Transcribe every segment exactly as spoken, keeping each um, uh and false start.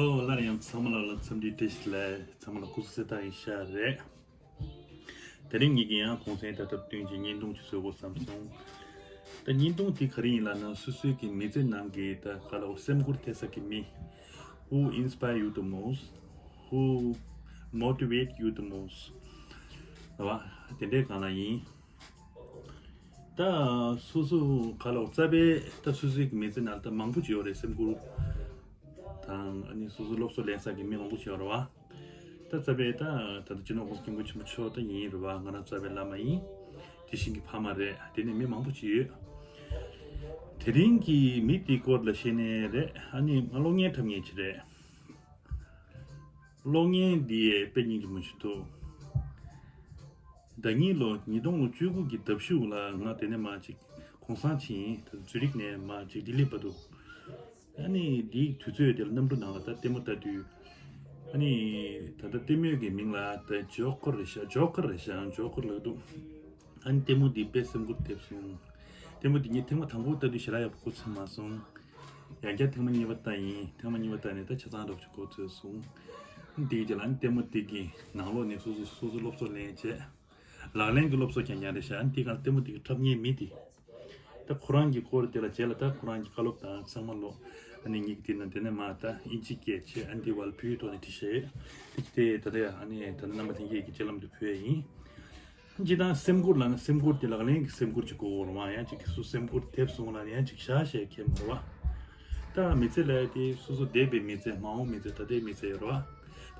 ཨོ། སླར་ཡང་ཚང་མ་ལ་ལ་འཚམས་འདྲི་བཀྲ་ཤིས་བདེ་ལེགས། ཚང་མ་ལ་སྐུ་གཟུགས་གསལ་ཐག་ཡིན་ཤག་རེད། དེ་རིང་ངེད་ཀྱིས་ཡང་གུང་སེང་ད་ལྟ་བསྟུན་གྱི་བརྙན་ཐུང་ཅིག་བཟོ་དགོས་བསམ་སོང་། ད་བརྙན་ཐུང་དེ་ག་རེ་ཡིན་ལབ་ན། སོ་སོའི་གི་མི་ཚེ་ནང་གི་ད་ག་ལ་འོ་སེམས་ཁུར་ཐེབས་ས་གི་མི། Who inspire you the most? Who motivate you the most? རེད་བ། དེ་འདྲའི་སྒང་ལ་ཡིན། ད་སོ་སོ་ག་ལ་འོ་རྩ་བའི་ད་སོ་སོའི་གི་མི་ཚེ་ནང་ད་མང་པོ་ཅིག་ཡོད་རེད། སེམས་ཁུར་དང་ཨ་ནི་སོ་སོ་སློབ་གསོ་ལེན་ས་གི་མི་མང་པོ་ཅིག་ཡོད་རེད་བ། ད་རྩ་བའི་ད་ད་ལྟ་སྤྱི་ནོར་༸གོང་ས་༸སྐྱབས་མགོན་ཆེན་པོ་མཆོག་ད་ཡིན་རེད་བ། ང་རང་རྩ་བའི་བླ་མ་ཡིན། དེ་བཞིན་གྱི་ཕ་མ་རེད། དེ་ནས་མི་མང་པོ་ཅིག་ཡོད། དེ་རིང་གི་མི་དེའི་སྐོར་ལ་བཤད་ནའི་རེད། ཨ་ནི་ང་གློག་བརྙན་འཁྲབ་མཁན་ཅིག་རེད། གློག་བརྙན་འདི་དཔེ་སྙིང་རྗེ་མོ་ཞིག་འདུག་ཟླ་ཉིན་ལོ་ཉིས་སྟོང་ལོ་བཅུ་དགུ་གི་ཟླ་གཞུག་ལ་ང་དེ་ནས་མར་ཅིག་གུང་སེང་ཕྱིན། ད་ཛུ་རིག་ནས་མར་ཅིག་ལྡི་ལི་བར་དུ། ཨ་ནི་འདིའི་དུས་ཚོད་དེ་ལ་གནམ་གྲུ་ནང་ལ་ད་ལྟད་མོ་ལྟ་དུས། ཨ་ནི་ད་ལྟ་ལྟད་མོའི་གི་མིང་ལ་ད་ཇོ་ཀར་རེད་ཤག་ཇོ་ཀར་རེད་ཤག་ཇོ་ཀར་ལབ་འདུག་ཨ་ནི་ལྟད་མོ་འདི་དཔེ་སེམས་ཁུར་ཐེབས་སོང་། ལྟད་མོ་འདི་ངས་ཐེངས་མ་དང་པོ་ལྟ་དུས་ཞེ་དྲག་ཡག་པོ་གོ་ཚོད་མ་སོང་། ཡང་བསྐྱར་ཐེངས་མ་གཉིས་པ་ལྟ་ཡིན། ཐེངས་མ་གཉིས་པ་ལྟ་ནས་ད་ཆ་ཚང་འདྲ་པོ་ཅིག་གོ་ཚོད་སོང་། འདིའི་རྗེས་ལ་ཨ་ནི་ལྟད་མོ་འདི་གི་ནང་ལོགས་ནས་སོ་སོ་སོ་སོ་སློབ་གསོ་ལེན་བྱས། ལག་ལེན་གྱི་སློབ་གསོ་རྐྱང་རྐྱང་རེད་ཤག་ཨ་ནི་དེའི་སྒང་ལ་ལྟད་མོ་འདི་གི་འཁྲབ་མཁན་མི་དེ། ད་ཁོ་རང་གི་སྐོར་དེ་ལ་རྗེས་ལ་ད་ཁོ་རང་གི་བཀའ་སློབ་དང་ཚང་མ་ལོ། ཨ་ནི་ངེད་ཀྱི་དེ་ན་དེ་ནས་མར་ད་ཨིན་ཇི་སྐད་བྱས། ཨ་ནི་དེ་བར་བོད་ཡིག་ཐོག་ནས་བྲིས་བཞག་དེ་ད་ལྟ་ཨ་ནི་ད་ལྟ་རྣམ་པ་ལྷན་རྒྱས་ཀྱི་སྤྱན་ལམ་དུ་ཕུལ་ཡས་ཡིན། སྤྱིར་བཏང་སེམས་ཁུར་ལབ་ན་སེམས་ཁུར་དེ་ལག་ལེན་གྱི་སེམས་ཁུར་ཅིག་དགོས་རེད་བ། ཡང་ཅིག་གི་སུ་སེམས་ཁུར་ཐེབས་སོང་ལབ་ན་ཡང་ཅིག་བཞག་བཞག་ཁྱད་མ་རེད་བ། ད་མི་ཚེ་ལབ་ཡ་དེ་སོ་སོ་འདས་པའི་མི་ཚེ། མ་འོངས་མི་ཚེ། ད་ལྟའི་མི་ཚེ་ཡོད་རེད་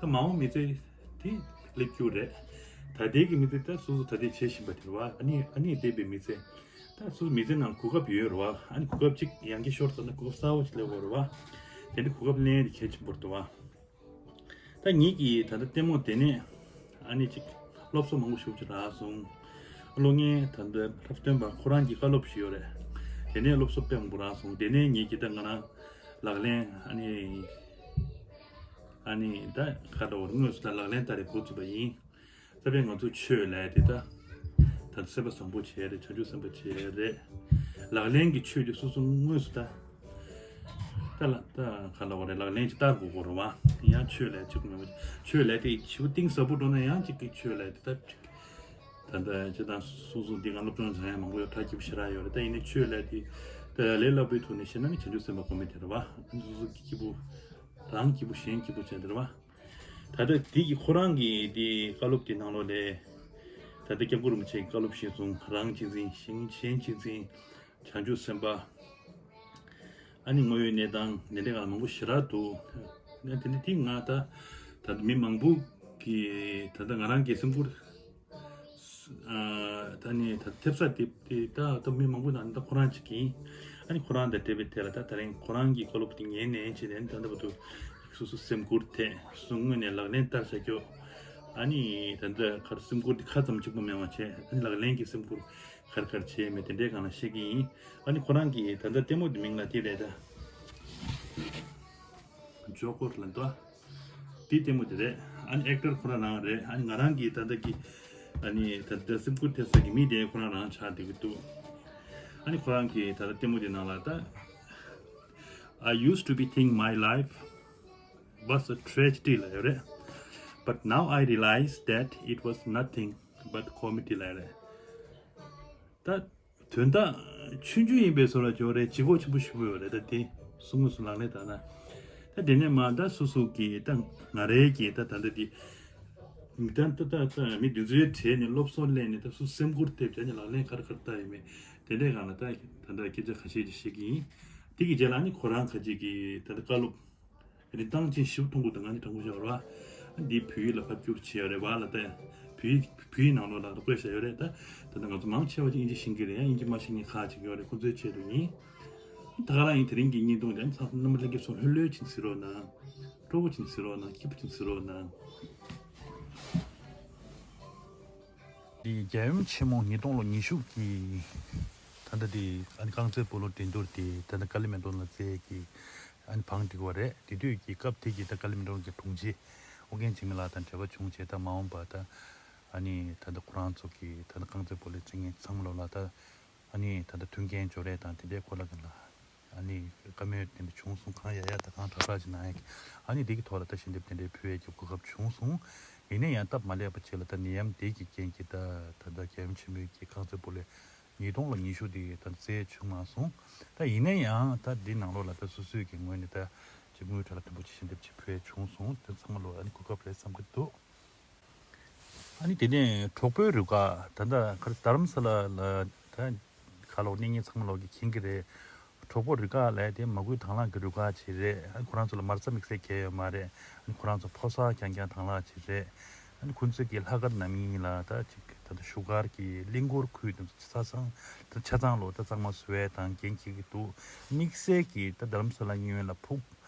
བ། ད་མ་འོངས་མི་ཚེ་དེ་སླེབས་རྒྱུ་རེད། ད་ལྟའི་གི་མི་ཚེ་ད་སོ་སོ་ད་ལྟའི་བྱེད་བཞིན་པ་དེ་རེད་བ། ཨ་ནི་ཨ་ནི་འདས་པའི་མི་ཚེ། ད་སོ་སོ་མི་ཚེ་ནང་གོ་སྐབས་ཡོད་རེད་བ། ཨ་ནི་གོ་སྐབས་ཅིག་ཡང་བསྐྱར་ཤོར་ཚར་ན་གོ་སྐབས་གསར་པ་ཅིག་སླེབས་ཡོད་རེད་བ། དེ་འདྲ་གོ་སྐབས་ལེན་ཡ་དེ་གལ་ཆེན་པོ་རེད་བ། ད་ངེད་ཀྱིས་ད་ལྟ་ལྟད་མོ་དེ་ནས་ཨ་ནི་ཅིག་སློབ་གསོ་མང་པོ་ཞེ་པོ་ཅིག་རག་སོང་། གློག་བརྙན་ད་ལྟ་འཁྲབ་སྟོན་པ་ཁོ་རང་གི་བཀའ་སློབ་ཞིག་ཡོད་རེད། དེ་ནས་སློབ་གསོ་དཔེ་མང་པོ་རག་སོང་། དེ་ནས་ངེད་ཀྱིས་ད་ང་རང་ལག་ལེན་ཨ་ནི་ཨ་ནི་ད་ག་འདྲ་བོ་དངོས་སུ་ད་ལག་ལེན་བསྟར་རེ་འགོ་བཙུགས་པ་ཡིན། ད་དཔེ་ང་ཚོ་ཆོས་ལབ་དེ་ད་ད་སེམས་པ་བཟང་པོ་བྱས་རེད། བྱང་ཆུབ་སེམས་དཔའ་བྱས་རེད། ལག་ལེན་གྱི་ཆོས་དེ་སོ་སོ་དངོས་སུ་ད། ད་ལ་ད་ག་ལ་བ་རེད། ལག་ལེན་ཅིག་བསྟར་དགོས་ཀྱི་རེད་བ། ཡང་ཆོས་ལ་ཅིག་མེད་པ། ཆོས་ལ་དེ་ཞེ་པོ་གཏིང་ཟབ་པོ་འགྲོ་ན་ཡང་ཅིག་གི་ཆོས་ལ་དེ་ད་ད་ད་ཅི་ད་སོ་སོ་འདི་ག་སློབ་སྦྱོང་བྱ་ཡ་མང་པོ་ཡོད། གྲ་རྒྱས་པོ་ཞེ་དྲག་ཡོད་རེད། ད་ཡིན་ནའི་ཆོས་ལ་དེ་ད་ལས་སླ་པོའི་ཐོག་ནས་བཤད་ན་ནི་བྱང་ཆུབ་སེམས་དཔའ་གོ་མི་དེ་རེད་བ། སོ་སོ་གི་སྐྱིད་པོ། རང་སྐྱིད་པོ་གཞན་སྐྱིད་པོ་བྱས་དེ་རེད་བ། ད་ལྟ་དེ་གི་ཁོ་རང་གི་དེ་བཀའ་སློབ་དེ་ནང་ལོགས་ལས། ད་ལྟ་སྐྱབས་མགོན་རིན་པོ་ཆེ་གི་བཀའ་སློབ་གཞིར་བཟུང་རང་གཅེས་འཛིན། གཞན་གཅེས་འཛིན། བྱང་ཆུབ་སེམས་དཔའ། ཨ་ནི་དངོས་ཡོད་གནས་སྟངས་དེ་འདྲའི་སྒང་ལ་མང་པོ་ཞེ་དྲག་འདུག་ང་དེ་འདྲ་དེ་ང་ད་ད་ལྟ་མི་མང་པོ་གི་ད་ལྟ་ང་རང་གི་སེམས་ཁུར། ཨ་ད་ནི་ད་ཐེབས་ས་དེ་དེ་ད་ད་མི་མང་པོ་ནང་ད་ཁོ་རང་གཅིག་ཡིན། ཨ་ནི་ཁོ་རང་དང་འབྲེལ་བའི་ཐད་ལ་ད་ད་རིང་ཁོ་རང་གི་བཀའ་སློབ་དེ་ཉན་ནས་བྱས་ནས་ད་ལྟ་བར་དུ་སོ་སོ་སེམས་ཁུར་ཐེབས། སོ་སོ་དངོས་ནས་ལག་ལེན་བསྟར་བྱ་རྒྱུ། ཨ་ནི་ད་ལྟ་ཁར་སེམས་ཁུར་དེ་ཁ་ཙམ་གཅིག་པོ་མེད་པ་བྱས། ཨ་ནི་ལག་ལེན་གྱི་སེམས་ཁུར་ག་རེ་ག་རེ་བྱས་མེད་དེ་འདྲའི་སྒང་ལ་བཤད་ཀྱི་ཡིན། ཨ་ནི་ཁོ་རང་གི་ད་ལྟ་ལྟད་མོ་དེ་མིང་ལ་དེ་རེད་ད། ཇོ་ཀར་ལབ་འདུག་དེ་ལྟད་མོ་དེ་རེད། ཨ་ནི་ཨེག་ཊར་ཁོ་རང་རང་རེད། ཨ་ནི་ང་རང་གི་ད་ལྟ་གི་ཨ་ནི་ད་ལྟ་སེམས་ཁུར་ཐེབས་ས་གི་མི་དེ་ཁོ་རང་རང་ཆགས་བསྡད་ཀྱི་འདུག་ཨ་ནི་ཁོ་རང་གི་ད་ལྟ་ལྟད་མོ་དེ་ནང་ལ་ད། I used to be think my life was a tragedy ལབ་ཡོད་རེད། But now I realize that it was nothing but comedy ལབ་ཡོད་རེད། ད་དོན་དག་ཆུང་ཆུང་ཡིན་པའི་བཟོ་འདྲ་ཅིག་ཡོད་རེད། ལྗིད་ཁོག་ཆེན་པོ་ཞེ་པོ་ཡོད་རེད། ད་དེ་སོ་དངོས་སུ་ལག་ལེན་བསྟར་ན། ད་དེ་ནས་མར་ད་སོ་སོ་གི་ད་ང་རའི་གི་ད་ད་ལྟ་དེ་མི་ད་ད་ད་ད་མི་དེ་ཚོའི་གྲས་ནས་སློབ་གསོ་ལེན་ནས་ད་སོ་སེམས་ཁུར་ཐེབས་བྱས་ནས་ལག་ལེན་ག་རེ་ག་རེ་བསྟར་ཡོད་མེད་དེ་འདྲའི་སྒང་ལ་ད་ད་ལྟ་སྐད་ཆ་ཁ་ཤས་ཅིག་བཤད་ཀྱི་ཡིན། དེ་གི་རྗེས་ལ་ནི་ཁོ་རང་ཁ་ཅིག་གི་ད་ལྟ་བཀའ་སློབ། རིན་ཐང་ཅན་ཞིབ་མཐོང་གི་འདུག་ང་ནི་དྲང་པོ་བཤད་པ་རེད་བ། འདི་བོད་ཡིག་ལ་ཕབ་བསྒྱུར་བྱས་ཡོད་རེད་བ་ལ། ད་བོད་ཡིག་བོད་ཡིག་ནང་ལོགས་ལ་བཀོད་བཞག་ཡོད་རེད། ད་ད་ལྟ་ང་ཚོ་མང་ཆེ་བ་ཅིག་དབྱིན་ཇི་ཤེས་ཀྱི་རེད། ཡང་དབྱིན་ཇི་མ་ཤེས་མཁན་ཁག་ཅིག་ཡོད་རེད། ཁོ་ཚོའི་ཆེད་དུ་ཡིན། ད་ག་རང་ཡིན། དེ་རིང་གི་བརྙན་ཐུང་འདི་ཚང་མ་རྣམ་པ་ལྷན་རྒྱས་ཚོ་ལྷོད་ལྷོད་ཅིག་གཟིགས་རོགས་གནང་། སྤྲོ་པོ་ཅིག་གཟིགས་རོགས་གནང་། སྐྱིད་པོ་ཅིག་གཟིགས་རོགས་གནང་། འདི་རྒྱལ་ཡུམ་ཆེན་མོ་ཉིས་སྟོང་ལོ་ཉི་ཤུ་གི་ད་ལྟ་འདི་ཨ་ནི་རྐང་རྩེད་སྤོ་ལོ་འགྲན་བསྡུར་དེ་ད་ལྟ་ཀ་ལི་མན་ཏོན་ལ་རྩེ་གི་ཨ་ནི་བང་བསྒྲིགས་པ་རེད། དེ་དུས་ཀྱི་སྐབས་དེ་གི་ད་ཀ་ལི་མན་ཏོན་གྱི་དྲུང་ཆེ་ཨོ་རྒྱན་འཇིགས་མེད་ལགས་དང་འབྲེལ་བ་བྱུང་བྱས། ད་མ་འོངས་པ་ད་ཨ་ནི་ད་ལྟ་ཁོ་རང་ཚོ་གི་ད་ལྟ་རྐང་རྩེད་སྤོ་ལོ་རྩེད་མཁན་ཚང་མ་ལོ་ལ་ད་ཨ་ནི་ད་ལྟ་མཐུན་རྐྱེན་སྦྱོར་རེས་དང་དེ་འདྲའི་སྐོར་ལ་ག་ལ་ ཨ་ནི་བཀའ་མོལ་དེ་འདྲ་བྱུང་སོང་། གང་ཡག་ཡག་དང་གང་དྲག་དྲག་ཅིག་གནང་ཡག་གི། ཨ་ནི་དེ་གི་ཐོག་ལ་ད་ཞལ་འདེབས་དེ་འདྲའི་ཕུལ་ཡག་གི་གོ་སྐབས་བྱུང་སོང་། ཡིན་ན་ཡང་སྟབས་མ་ལེགས་པ་ཅིག་ལ་ད་ནད་ཡམས་དེ་གི་རྐྱེན་གྱིས་ད་ད་ལྟ་རྒྱལ་ཡུམ་ཆེན་མོའི་གི་རྐང་རྩེད་སྤོ་ལོ་ཉིས་སྟོང་ལ་ཉི་ཤུ་དེ་ད་རྩེ་བྱུང་མ་སོང་། ད་ཡིན་ན་ཡང་ད་འདི་ནང་ལོགས་ལ་ད་སོ་སོའི་གི་ངོས་ནས་ད་ཅིག་དངུལ་དྲ་ལ་མཐོན་པོ་ཅིག་ཞལ་འདེབས་ཅིག་ཕུལ་བྱུང་སོང་། དེ་ཚང་མ་ལོག་ཨ་ནི་གོ་སྐབས་རེད་བསམ་གི་འདུག། ཨ་ནི་དེ་ནས་གྲོགས་པོའི་རུ་ཁག་ད་ལྟ་ཁར་རྡ་རམ་ས་ལ་ལ་ད་ཁ་ལོག་གནས་ངེས་ཚང་མ་ལོག་གི་མཁྱེན་གི་རེད། གྲོགས་པོ་རུ་ཁག་ལས་དེ་མ་བསྐུལ་དང་བླངས་ཀྱི་རུ་ཁག་ཅིག་རེད། ཨ་ཁོ་རང་ཚོ་ལ་མ་རྩ་དམིགས་བསལ་གང་ཡང་ཡོད་མ་རེད། ཨ་ཁོ་རང་ཚོ་ཕོ་གསར་རྐྱང་རྐྱང་དང་བླངས་ཅིག་རེད། ཨ་ཁོ་ཚོས་ཀྱི་ལྷག་དཀར་ནམ་ཡིན་ལ་ད་ཅིག་ད་ལྟ་བཞུགས་སྒར་གྱི་གླིང་སྐོར་ཁུལ་དང་ཆ་ཚང་ད་ཆ་ཚང་ལོ་ད་གཙང་མ་བཟོ་བའི་དང་འགན་འཁྱེར་གྱི་འདུག། དམིགས་བསལ་གྱི་ད་རྡ་རམ་ས་ལ་གཡས་གཡོན་ལ་ཕུག་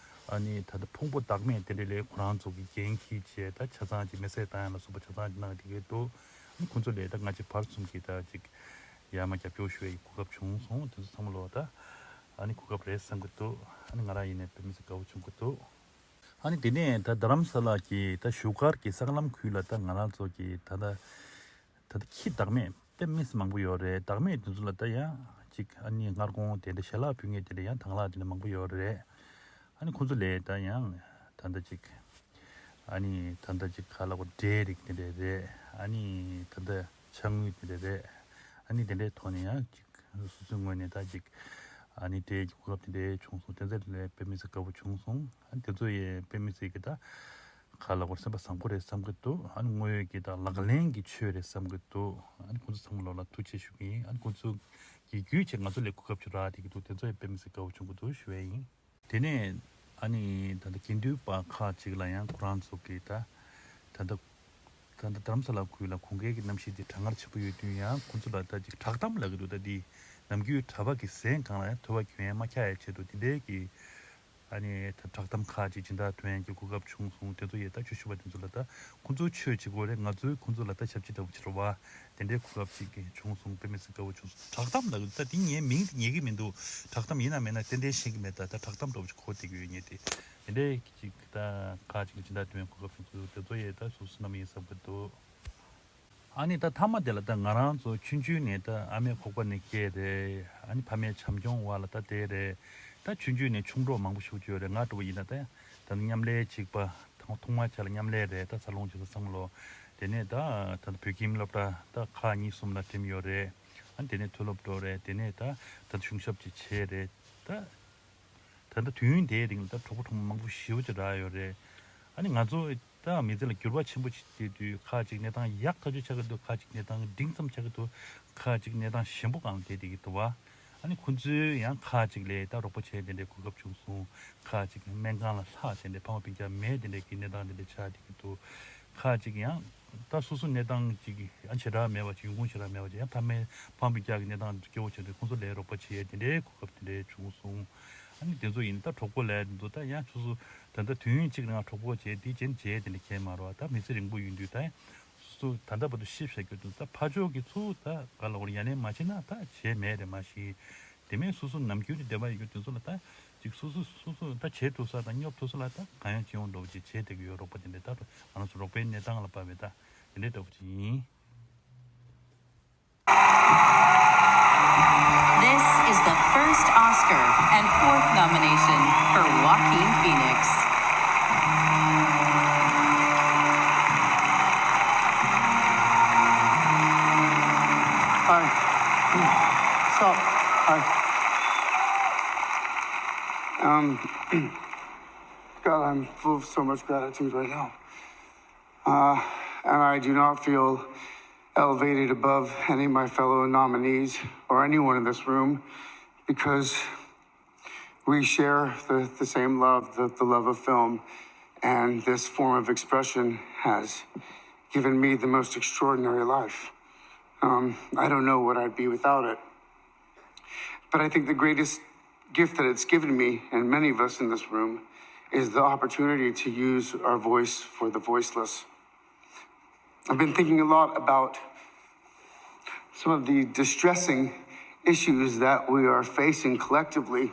ཨ་ནི་ད་ལྟ་ཕུང་པོ་བདག་མེད་དེ་འདྲ་ལས་ཁོ་རང་ཚོ་གི་འགན་འཁྱེར་བྱས་ད་ཆ་ཚང་གི་མེ་བསྲེགས་བཏང་ཡ་ལ་སོགས་པ་ཆ་ཚང་གི་གནང་བསྡད་ཀྱི་འདུག། ཨ་ནི་ཁོ་ཚོ་ལས་ད་སྔ་ཕྱི་བར་གསུམ་གྱི་ད་ཅིག་ཡར་མར་རྒྱབ་སྐྱོར་ཞུ་བའི་གོ་སྐབས་བྱུང་སོང་། དེ་ཚོ་ཚང་མ་ལོ་ད་ཨ་ནི་གོ་སྐབས་རེད་བསམ་གྱི་འདུག། ཨ་ནི་ང་རང་ཡིན་ནའི་དཔེ་མི་སྲིད་དགའ་བོ་བྱུང་གི་འདུག། ཨ་ནི་དེ་ནས་ད་རྡ་རམ་ས་ལ་གི་ད་བཞུགས་སྒར་གྱི་སྲང་ལམ་ཁུལ་ལ་ད་ང་རང་ཚོ་གི་ད་ད་ད་ལྟ་ཁྱི་བདག་མེད་དཔེ་མི་སྲིད་མང་པོ་ཡོད་རེད། བདག་མེད་དེ་ཚོ་ལ་ད་ཡང་ཅིག་ཨ་ནི་སྔར་གོང་དེ་འདྲ་ཞལ་ལག་ཕུལ་མཁན་དེ་འདྲ་ཡང་དང་བླངས་དེ་འདྲ་མང་པོ་ཡོད་རེད། ཨ་ནི་ཁོ་ཚོ་ལས་ད་ཡང་ད་ལྟ་ཅིག་ཨ་ནི་ད་ལྟ་ཅིག་ག་ལ་གོ་འབྲས་རིགས་དེ་འདྲ་རེད། ཨ་ནི་ད་ལྟ་ཕྱག་དངུལ་དེ་འདྲ་རེད། ཨ་ནི་དེ་འདྲའི་ཐོག་ནས་ཡང་ཅིག་སོ་སོའི་ངོས་ནས་ད་ཅིག་ཨ་ནི་དེའི་གོ་སྐབས་དེ་འདྲའི་བྱུང་སོང་། དེ་ཚོ་ལས་དཔེ་མི་སྲིད་དགའ་པོ་བྱུང་སོང་། ཨ་ནི་དེ་ཚོ་ཡི་དཔེ་མི་སྲིད་ཀྱི་ད་ག་ལ་གོ་སེམས་པ་བཟང་པོ་རེད་བསམ་གྱི་འདུག། ཨ་ནི་དངོས་ཡོད་ཀྱི་ད་ལག་ལེན་གྱི་ཆོས་རེད་བསམ་གྱི་འདུག། ཨ་ནི་ཁོང་ཚོ་ཚང་མ་ལོ་ལ་ཐུགས་རྗེ་ཆེ་ཞུ་གི་ཡིན། ཨ་ནི་ཁོང་ཚོ་གི་བརྒྱུད་བྱས་ང་ཚོ་ལ་གོ་སྐབས་ཅིག་རག་བསྡད་ཀྱི་འདུག། དེ་ཚོ་ཡི་དཔེ་མི་སྲིད་དགའ་པོ་བྱུང་གི་འདུག་ཞུ་ཡ་ཡིན། དེ་ནས་ཨ་ནི་ད་ལྟ་དགེ་འདུན་པ་ཁག་ཅིག་ལ་ཡང་ཁོ་རང་ཚོ་གི་ད་ད་ལྟ་ད་ལྟ་རྡ་རམ་ས་ལ་ཁུལ་ལ་གུང་ཁྲན་གྱི་གནམ་གཤིས་དེ་གྲང་ངར་ཆེན་པོ་ཡོད་དུས་ཡང་ཁོ་ཚོ་ལ་ད་ཅིག་བསྒྲགས་གཏམ་ལབ་ཀྱི་འདུག། ད་འདི་ནམ་རྒྱུན་གྲྭ་པ་གི་གཟན་སྒང་ལ་ཡང་ཐོད་པ་གྱོན་ཡས་མ་འཁྱག་ཡས་ཆེད་དུ་དེ་འདྲའི་གི་ཨ་ནི་ད་བསྒྲགས་གཏམ་ཁག་ཅིག་སྦྱིན་བདག་ཐོན་ཡས་ཀྱི་གོ་སྐབས་བྱུང་སོང་། དེ་ཚོ་ཡས་ད་ཆོས་ཞུ་བ་དེ་ཚོ་ལ་ད་ཁོ་ཚོའི་ཆོས་བྱེད་དགོས་རེད། ང་ཚོའི་ཁོ་ཚོ་ལ་ད་ཞབས་ཕྱི་འདྲ་པོ་བྱེད་རོགས་བ། དེ་འདྲའི་གོ་སྐབས་ཅིག་གི་བྱུང་སོང་། དཔེ་མི་སྲིད་དགའ་བོ་བྱུང་སོང་། བསྒྲགས་གཏམ་ལབ་ད་དེ་ངའི་མིང་དེ་ཉན་གི་མི་འདུག། བསྒྲགས་གཏམ་ཡིན་ན་མིན་ན་ཏན་ཏན་ཤེས་ཀྱི་མེད། ད་ད་བསྒྲགས་གཏམ་འདྲ་པོ་ཅིག་གོ་བསྡད་ཀྱི་ཡོད་ངས། དེ་དེ་འདྲའི་ཅིག་ད་ཁག་ཅིག་ལ་སྦྱིན་བདག་ཐོན་གོ་སྐབས་བྱུང་སོང་། དེ་ཚོ་ཡས་ད་སོ་སོ་ནམ་ཡིན་བསམ་གྱི་འདུག། ཨ་ནི་ད་མཐའ་མ་དེ་ལ་ད་ང་རང་ཚོ་ཆུང་ཆུང་ནས་ད་ཨ་མའི་ཁོག་པ་ནས་སྐྱེས་རེད། ཨ་ནི་ཕ་མའི་བྱམས་སྐྱོང་འོག་ལ་ད་བསྡད་རེད། ད་ཆུང་ཆུང་ནས་ཆུང་གྲོགས་མང་པོ་ཞིག་ཡོད་རེད། ང་འདྲ་པོ་ཡིན་ན་ད་ད་མཉམ་ལས་གཅིག་པ་ཐོག་མ་ཆ་ལ་མཉམ་ལས་རེད། ད་འཚར་ལོངས་བྱེད་ས་ཚང་མ་ལོ། དེ་ནས་ད་ད་བོད་ཁྱིམ་སློབ་གྲྭ་ད་ཁག་གཉིས་གསུམ་ལ་འགྲིམས་ཡོད་རེད། ཨ་ནི་དེ་ནས་མཐོ་སློབ་འགྲོ་རེད། དེ་ནས་ད་ད་གཞུང་ཞབས་ཅིག་བྱས་རེད། ད་ད་ལྟ་དུས་ཡུན་དེའི་རིང་ལ་ད་གྲོགས་པོ་གྲོགས་མོ་མང་པོ་ཞེ་པོ་ཅིག་རག་ཡོད་རེད། ཨ་ནི་ང་ཚོ་ད་མི་ཚེ་ལ་འགྱུར་བ་ཆེན་པོ་ཅིག་བསྡད་དུས་ཁག་ཅིག་གནས་སྟངས་ཡག་ཐག་ཆོད་ཆགས་ཀྱི་འདུག། ཁག་ཅིག་གནས་སྟངས་འབྲིང་ཙམ་ཆགས་ཀྱི་འདུག། ཁག་ཅིག་གནས་སྟངས་ཞན་པོ་སྒང་ལ་བསྡད་བསྡད་ཀྱི་འདུག་བ། ཨ་ནི་ཁོ་ཚོས་ཡང་ཁག་ཅིག་ལ་ད་རོགས་པ་བྱས་དེ་འདྲའི་གོ་སྐབས་བྱུང་སོང་། ཁག་ཅིག་སྨན་ཁང་ལ་ལྷག་དེ་འདྲའི་ཕ་མ་སྤུན་ཀྱག་མེད་དེ་འདྲའི་གི་གནས་སྟངས་དེ་འདྲ་ཆགས་བསྡད་ཀྱི་འདུག། ཁག་ཅིག་ཡང་ད་སོ་སོ་གནས་སྟངས་ཅིག་ཨ་ཞེ་དྲག་མེད་པ་ཅིག་ཡོང་ཁུངས་ཞེ་དྲག་མེད་པ་ཅིག་ཡང་ཕ་མའི་ཕ་མ་སྤུན་ཀྱག་གི་གནས་སྟངས་སྐྱོ་བོ་ཆགས་དུས་ཁོང་ཚོ་ལ་རོགས་པ་བྱེད་ཡས་དེ་འདྲའི་གོ་སྐབས་དེ་འདྲའི་བྱུང་སོང་། ཨ་ནི་དེ་ཚོ་ཡིན་ད་གྲོགས་པོ་ལ་འདུག། ད་ཡང་ཁྱོད་ཚོ་ད་ལྟ་དུས་ཡུན་གཅིག་རིང་གྲོགས་པོ་བྱས་འདི་བྱེད་བྱེད་དེ་འདྲ་གས་མ་རོགས། ད་མི་ཚེ་རིང་པོ་ཡིན་དུས་ད་སོ་སོ་ད་ལྟ་བར་དུ་ཤེས་བྱ་རྒྱུ་དུ་ད་ཕར་ཕྱོགས་ཀྱི་ཚུར་ད་ག་ལ་བར་ཡ་ལན་མ་བྱེད་ན་ད་བྱས་མེད་རེད་མ་གཞི། དེ་མིན་སོ་སོ་ནམ་རྒྱུན་དུ་བདེ་བ་ཡོད་རྒྱུ་དེ་ཚོ་ལ་ད་ཅིག་སོ་སོ་སོ་སོ་ད་བྱེད་ཐུབ་ས་དང་སྙོབ་ཐུབ་ས་ལ་ད་གང་ཡང་བྱེད་ཡོང་འགྲོ་བ་ཅིག་བྱེད་བསྡད་ཀྱི་ཡོད། རོགས་པ་དེ་འདྲ་ད་ང་རང་ཚོ་རོགས་པའི་གནས་སྟངས་ལ་དཔག་པའི་ད་དེ་འདྲའི་འདྲ་བོ་ཅིག་ཡིན། This is the first Oscar and fourth nomination for Joaquin Phoenix. Hi. Sup? Hi. Um, God, I'm full of so much gratitude right now. Uh, and I do not feel elevated above any of my fellow nominees or anyone in this room because we share the, the same love, the, the love of film. And this form of expression has given me the most extraordinary life. Um, I don't know what I'd be without it. But I think the greatest gift that it's given me, and many of us in this room, is the opportunity to use our voice for the voiceless. I've been thinking a lot about some of the distressing issues that we are facing collectively.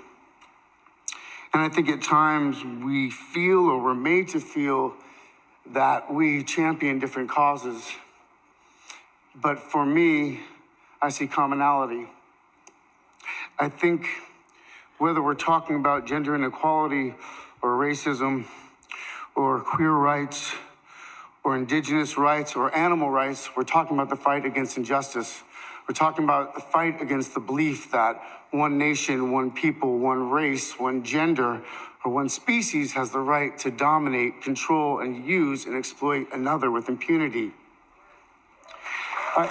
And I think at times we feel, or we're made to feel, that we champion different causes. But for me, I see commonality. I think Whether we're talking about gender inequality or racism or queer rights or indigenous rights or animal rights, we're talking about the fight against injustice. We're talking about the fight against the belief that one nation, one people, one race, one gender, or one species has the right to dominate, control, and use and exploit another with impunity. I,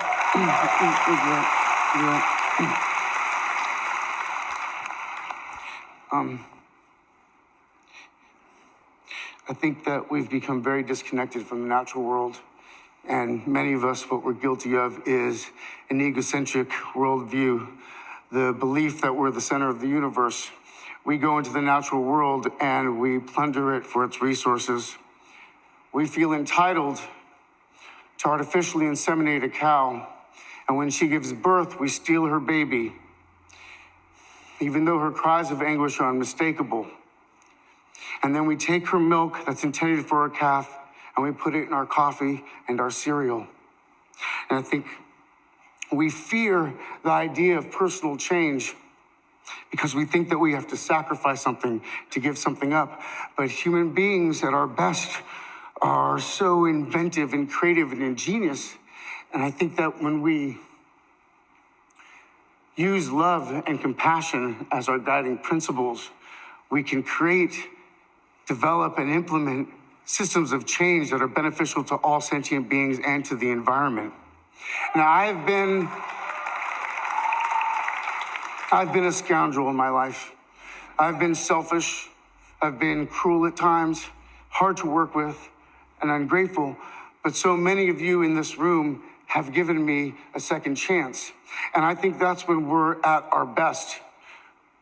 um, I think that we've become very disconnected from the natural world, and many of us, what we're guilty of is an egocentric worldview, the belief that we're the center of the universe. We go into the natural world and we plunder it for its resources. We feel entitled to artificially inseminate a cow, and when she gives birth, we steal her baby, even though her cries of anguish are unmistakable. And then we take her milk that's intended for her calf and we put it in our coffee and our cereal. And I think we fear the idea of personal change because we think that we have to sacrifice something to give something up. But human beings at our best are so inventive and creative and ingenious. And I think that when we use love and compassion as our guiding principles, we can create, develop, and implement systems of change that are beneficial to all sentient beings and to the environment. Now, I've been I've been a scoundrel in my life. I've been selfish. I've been cruel at times, hard to work with, and ungrateful. But so many of you in this room have given me a second chance. And I think that's when we're at our best,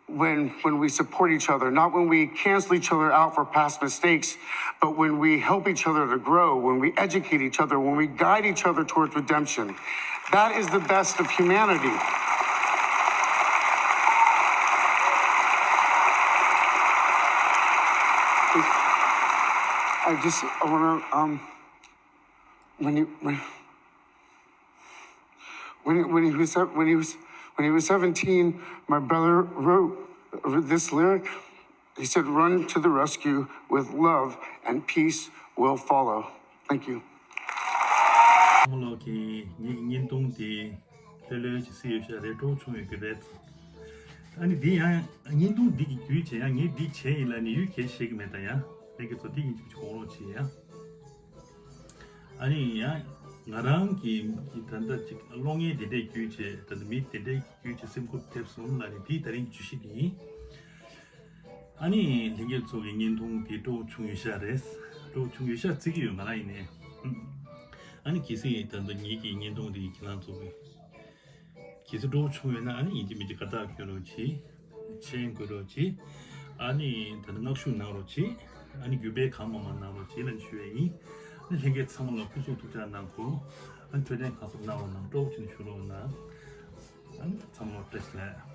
when, when we support each other, not when we cancel each other out for past mistakes, but when we help each other to grow, when we educate each other, when we guide each other towards redemption. That is the best of humanity. I just, I want to, um, when you, when, when, when he was, when he was, when he was seventeen, my brother wrote this lyric. He said, "Run to the rescue with love and peace will follow." Thank you. ཁོང་ལོག་གི་ངའི་བརྙན་ཐུང་དེ་ལྷོད་ལྷོད་ཅིག་གཟིགས་ཡོད་ཤག་རེད། སྤྲོ་བོ་བྱུང་ཡོད་ཀྱི་རེད། ཨ་ནི་འདི་ཡང་བརྙན་ཐུང་འདི་གི་བརྒྱུད་བྱས་ཡང་ངས་འདི་བྱས་ཡིན་ལ་ནི་ཡུལ་གལ་ཤེས་ཀྱི་མེད་ད། ཡང་ལྷན་རྒྱས་ཚོ་འདི་ཡིན་ཅིག་གོང་རོགས་བྱས་ཡང་། ཨ་ནི་ཡང་ང་རང་གི་ད་ལྟ་ཅིག་གློག་བརྙན་དེ་འདྲས་བརྒྱུད་བྱས་ད་ལྟ་མི་དེ་འདྲས་བརྒྱུད་བྱས་སེམས་འགུལ་ཐེབས་སོང་ལ་ནི་འདི་ད་རིང་བརྗོད་གཞི་འདི་ཡིན། ཨ་ནི་ལྷན་རྒྱས་ཚོ་གི་བརྙན་ཐུང་དེ་སྤྲོ་བོ་བྱུང་ཡོད་ཤག་རེད། སྤྲོ་བོ་བྱུང་ཡོད་ཤག་བརྩི་གི་ཡོད་ང་རང་ཡིན་ནའི། ཨ་ནི་གལ་སྲིད་ད་ལྟ་ངེད་ཀྱི་བརྙན་ཐུང་དེ་ཁྱེད་རང་ཚོ་གི་གལ་སྲིད་སྤྲོ་བོ་བྱུང་ཡོད་ན་ཨ་ནི་ཡིན་གཅིག་མིན་གཅིག་དགའ་རྟགས་སྐྱོན་རོགས་གྱིས། མཆན་འགོད་རོགས་གྱིས། ཨ་ནི་ད་ནི་བསྔགས་བརྗོད་གནང་རོགས་གྱིས། ཨ་ནི་བརྒྱུད་སྤེལ་གང་མང་མང་གནང་རོགས་གྱིས་ལབ་ཞུ་ཡས་ཡིན། ཨ་ནི་ལྷན་རྒྱས་ཚང་མ་ལ་སྐུ་གཟུགས་ཐུགས་ཅག་གནང་གོ། ཨ་ནི་འཕྲོད་བསྟེན་གང་ཟབ་གནང་རོགས་གནང་། སྤྲོ་བོ་བྱས་ནས་བཞུགས་རོགས་གནང་། ཨ་ནི་ཚང་མ་ལ་བཀྲ་ཤིས་བདེ་ལེགས།